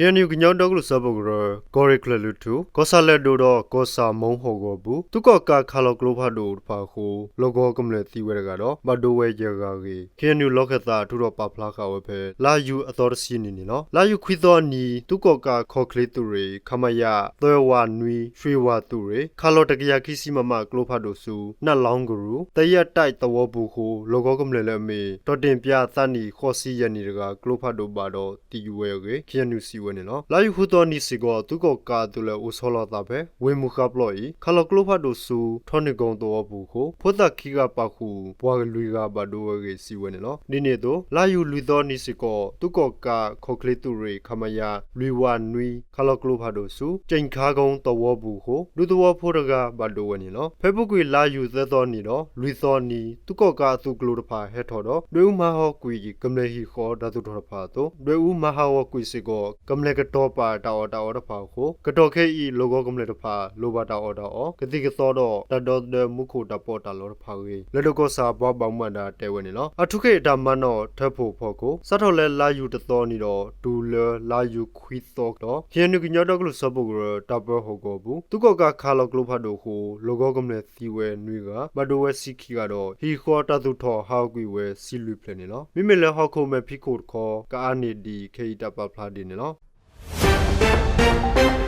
ခ့ၣ်အဲၣ်ယူၣ် ကညီဒီကလုာ်စၢဖှိၣ်ကရၢ ကီၢ်ရ့ၣ်ချၢၣ်လွံၢ်ထူၣ် ကီၢ်ဆၣ်လဲၣ်ဒိၣ်ဒီးကီၢ်ဆၣ်မိၢ်ဟီၣ်ကဝီၤပူၤ သုးကီၣ်ကးခးလီၤကျိဖးဒိၣ်တဖၣ်အဃိ လီၢ်ကဝီၤကမျၢၢ်သံဝဲတဂၤဒီး ဘၣ်ဒိဝဲယဲၢ်ဂၤအဂ့ၢ် ခ့ၣ်အဲၣ်ယူၣ် လီၢ်ခၢၣ်သးထုးထီၣ်ပာ်ဖျါဃာ်ဝဲဖဲ လါယူၤအသီတဆံနံၤန့ၣ်လီၤ. လါယူၤခွံသီအနံၤ သုးကီၣ်ကးခီၣ်ချ့သုးရ့ၣ် ခမရ သၢဝးနွံ ရွှ့ၣ်ဝါသုးရ့ၣ် ခးလီၤတကယၤခံဆံ မမ ကျိဖးဒိၣ်ဆူ နၣ်လီကရူၢ် သယဲၣ်တၢ်သဝီပူၤအဃိ လီၢ်ကဝီၤကမျၢၢ်လၢအမ့ၢ် တီၣ်တ့ၣ်ပၠးသးနံၣ်ဃိးဆံယဲၢ်နံၣ်တဂၤ ကျိဖးဒိၣ်ဘၣ်ဒီးသံဝဲအဂ့ၢ် ခ့ၣ်အဲၣ်ယူၣ် စံးဝဲန့ၣ်လီၤ. လါယူၤဃုသီအနံၤစ့ၢ်ကီး သုးကီၣ်ကးအသုးလၢအိၣ်ဆီလီၤအသးဖဲ ဝ့ၢ်မုၢ်ဃါပျီအံၤ ခးလီၤကျိဖးဒိၣ်ဆူ ထီနုၣ်ကိသဝီပူၤအဃိ ဖိသၣ်ခံဂၤပာ်ဃုာ် ပှၤလွံၢ်ဂၤဘၣ်ဒိဝဲအဂ့ၢ် စံးဝဲန့ၣ်လီၤ. ဒ်န့ၣ်အသိး လါယူၤလွံၢ်သီအနံၤစ့ၢ်ကီး သုးကီၣ်ကးခီၣ်ချ့သုးရ့ၣ် ခမရ လွံၢ်ဝးနွံ ခးလီၤကျိဖးဒိၣ်ဆူ ကၠ့ၣ်ခါကိသဝီပူၤအဃိ ဒူသဝီဖိတဂၤဘၣ်ဒိဝဲန့ၣ်လီၤ. ဖဲအပူၤကွံာ် လါယူၤသၢသီအနံၤဒီး လွံၢ်သီအနံၤ သုးကီၣ်ကးအသုးကျိၤတဖၣ်ဟဲထီၣ်ဒီး ဒွဲၣ်အူမၤဟးဂီၤကွံာ် ကမျၢၢ်ဟံၣ်ဃီတၢ်သူၣ်ထီၣ်တဖၣ်အသိး ဒွဲၣ်အူမၤဟးဂီၤကွံာ်စ့ၢ်ကီး ကမျၢၢ်ကတီၤပာ်တၢ်အီၣ်တၢ်အီတဖၣ်အဃိ ကတီၢ်ခဲအံၤ လီၢ်ကဝီၤကမျၢၢ်တဖၣ် လိၣ်ဘၣ်တၢ်အီၣ်တၢ်အီ ကသံၣ်ကသီဒီး တၢ်ဒီသဒၢမူခိၣ်တၢ်ပီးတၢ်လီတဖၣ်အဂ့ၢ် လၢၢ်ဒိၣ်ကီၢ်ဆၣ်ပှၤဘၣ်မူဘၣ်ဒါတဲဝဲန့ၣ်လီၤ. အၣ်ထူခ့ၣ်အတၢ်မၤနီၣ်ထၢဖှိၣ်အဖီခိၣ် စးထီၣ်လၢလါယူၤတသီအနံၤဒီး တုၤလၢလါယူၤခွံသီဒီး ခ့ၣ်အဲၣ်ယူၣ် ကညီဒီကလုာ်စၢဖှိၣ်ကရၢ တၢ်ပၢဟီၣ်ကဝီၤပူၤ သုးကီၣ်ကးခးလီၤကျိဖးဒိၣ်အဃိ လီၢ်ကဝီၤကမျၢၢ်သံဝဲနွံဂၤ ဘၣ်ဒိဝဲဆံခံဂၤဒီး ဟံၣ်ဃီတၢ်သူၣ်ထီၣ်ဟးဂီၤကွံာ်ဝဲဆံလွံၢ်ဖျၢၣ်န့ၣ်လီၤ. မ့မ့ၢ်လၢဟီၣ်ခိၣ်မဲာ်ဖံးခိၣ်တခီ ကအါန့ၢ်ဒံး ခဲအံၤတၢ်ပာ်ဖျါဒ်န့ၣ်လီၤ.